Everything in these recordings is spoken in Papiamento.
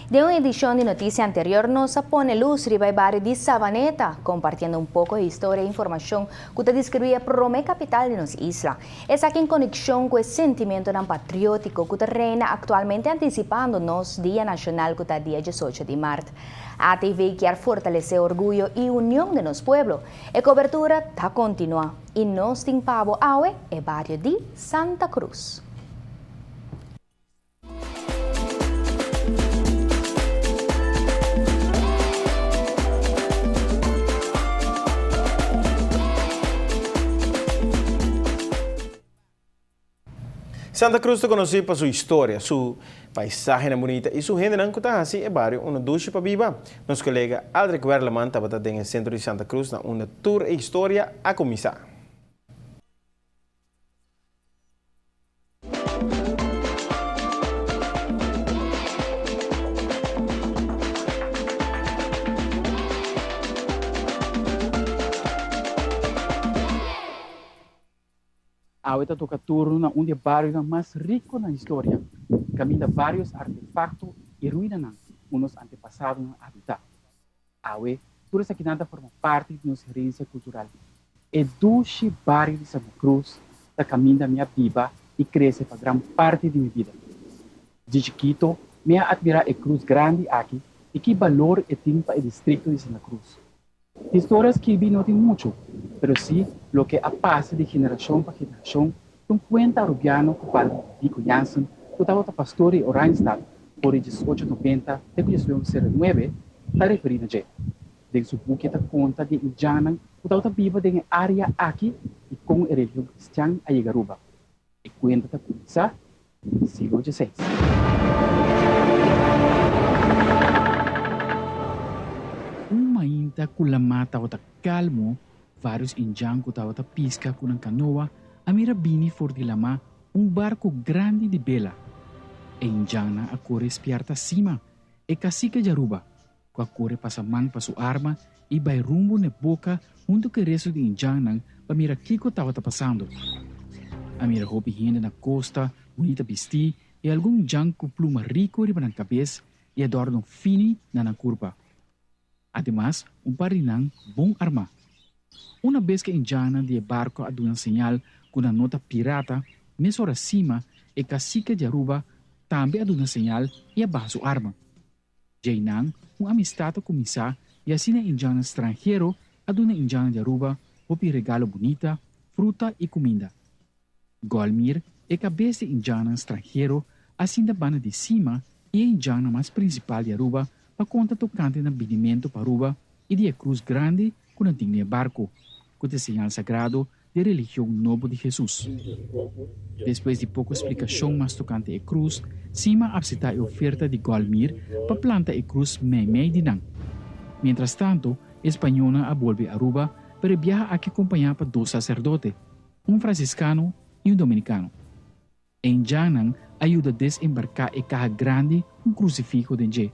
Den un edicion di noticia anterior nos a pone luz riba e bario di Savaneta, compartiendo un poco e historia y informacion cu ta describi e prome capital di nos isla. Esaki en conexion cu e sentimentonan patriotico cu ta reina actualmente anticipando nos Dia Nacional cu ta dia diesocho di maart. ATV kier fortalece orguyo y union den nos pueblo. E cobertura ta continua y nos tin pa bo awe e bario di Santa Cruz. Santa Cruz ta conoci pa su historia, su paisahenan bunita y su hendenan cu ta haci e bario uno dushi pa biba. Nos colega Aldrich Werleman tabata den e centro di Santa Cruz na unda tur e historia a cuminsa. Awe ta toca turno na un di e barionan mas rico na historia, caminda varios artefacto y ruinanan cu nos antepasadonan a habita. Awe, tur esakinan ta forma parti di nos herencia cultural. E dushi bario di Santa Cruz ta caminda mi a biba y crece pa gran parti di mi bida. Di chikito mi a admira e cruz grandi aki y ki balor e tin pa e districto di Santa Cruz. Historia skibi no tin muchu, pero sí loke a pasa di generashon pa generashon ta un kuenta arubiano ku Padre Ludovico Jansen ku tabata pastor di Oranjestad for di diesocho nobenta te ku diesnuebe sero nuebe ta referí na dje. Den su buki e ta konta di e indjannan ku tabata biba den e área aki i kon e religion kristian a yega Aruba. E kuenta ta kuminsá den siglo dieseis. Un mainta ku lamá tabata kalmo, vários indjan ku tabata piska ku nan kanoa a mira bini for di lamá un barku grandi di bela. E indjannan a kore spièrta sima e kasike djaruba, ku a kore pasa man pa su arma i bai rumbo n'e boka huntu ku e resto di indjannan pa mira kiko tabata pasando. A mira hopi hende na kosta bunita bistí i algun indjan ku pluma riku riba nan kabes i adòrno fini na nan kurpa. Ademas, un par di nan bon armá. Una bes ku e indjannan di e barko a duna señal ku nan no ta pirata, mesora sima e kasike di Aruba tambe a duna señal i a baha su arma. Djeinan un amistad a cuminsa y asina indjannan stranhero a duna indjannan di Aruba hopi regalo bunita, fruta y cuminda. Golmir, e cabes di indjannan stranhero, a sinta banda di Sima y e indjannan mas principal di Aruba pa conta tocante nan binimento pa Aruba y di e cruz grandi cu nan tin den e barco, cu ta e señal sagrado di religion nobo di Hesus. Despues di poko splikashon mas tokante e krus, Sima a apseptá e oferta di Golmir pa planta e krus meimei di nan. Mientrastanto, e spañónan a bolbe Aruba, pero e biaha aki kompañá pa dos saserdote, un fransiskano i un dominikano. E indjannan a yuda desembarká e kaha grandi ku un krusifiho den dje.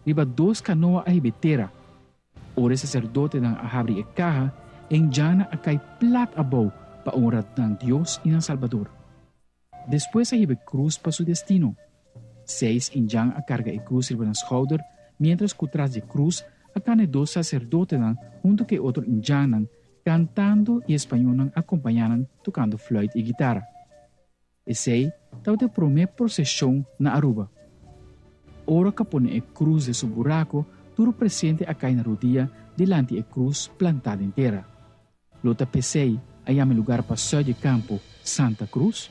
Riba dos kanoa a hiba e tera. Ora e saserdotenan a habri e kaha, e indjannan a kai plat abou pa onra nan Dios i nan Salbador. Despues a hiba e krus pa su destino. Seis indjan a karga e krus riba nan skouder, miéntras ku tras di e krus a kana e dos saserdotenan huntu ku e otro indjannan Kantando i e spañónan a kompañá nan tokando fluit i gitara. Esei tabata e promé proseshon na Aruba. Ora ku a pone e krus den su buraku, tur presente a kai na rudia dilanti e krus plantá den tera. Lo ta p'esei a yama e lugar pa sùit di kampo Santa Cruz.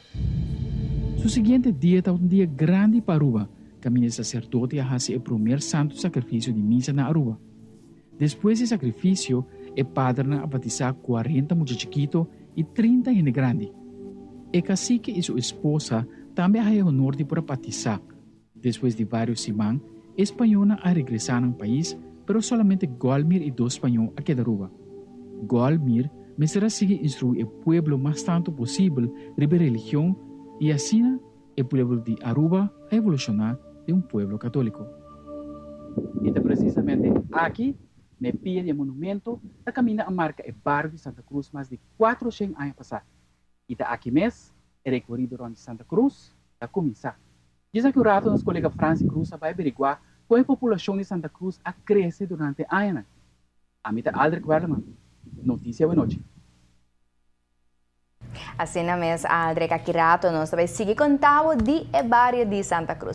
Su siguiente dia tabata un dia grandi pa Aruba, kaminda e saserdote a hasi e promer santu sakrifisio di misa na Aruba. Despues di sakrifisio, e padernan a batisá kuarenta mucha chikito i trinta hende grandi. E kasike i su esposa tambe a haña honor di por a batisá. Despues di vários siman, e spañónan a regresá nan pais, pero solamente Golmir i dos spañó a keda Aruba. Golmir mester a sigui instruí e pueblo mas tantu posibel riba e religion i asina E pueblo di Aruba a evolucioná den un pueblo católico. I ta precisamente aki, na e pia di e monumento, ta caminda a marca e bario di Santa Cruz mas di cuatrocientos aña pasá. I ta aki mes e recorido rond di Santa Cruz ta cuminsá. Djis aki un rato nos colega Franci Cruz a bai averiguá Kon e populashon di Santa Cruz a krese durante añanan. Ami ta Aldrich Werleman, Notisia Awenochi. Asina mes, Aldrich, aki rato nos ta bai sigui konta bo di e bario di Santa Cruz.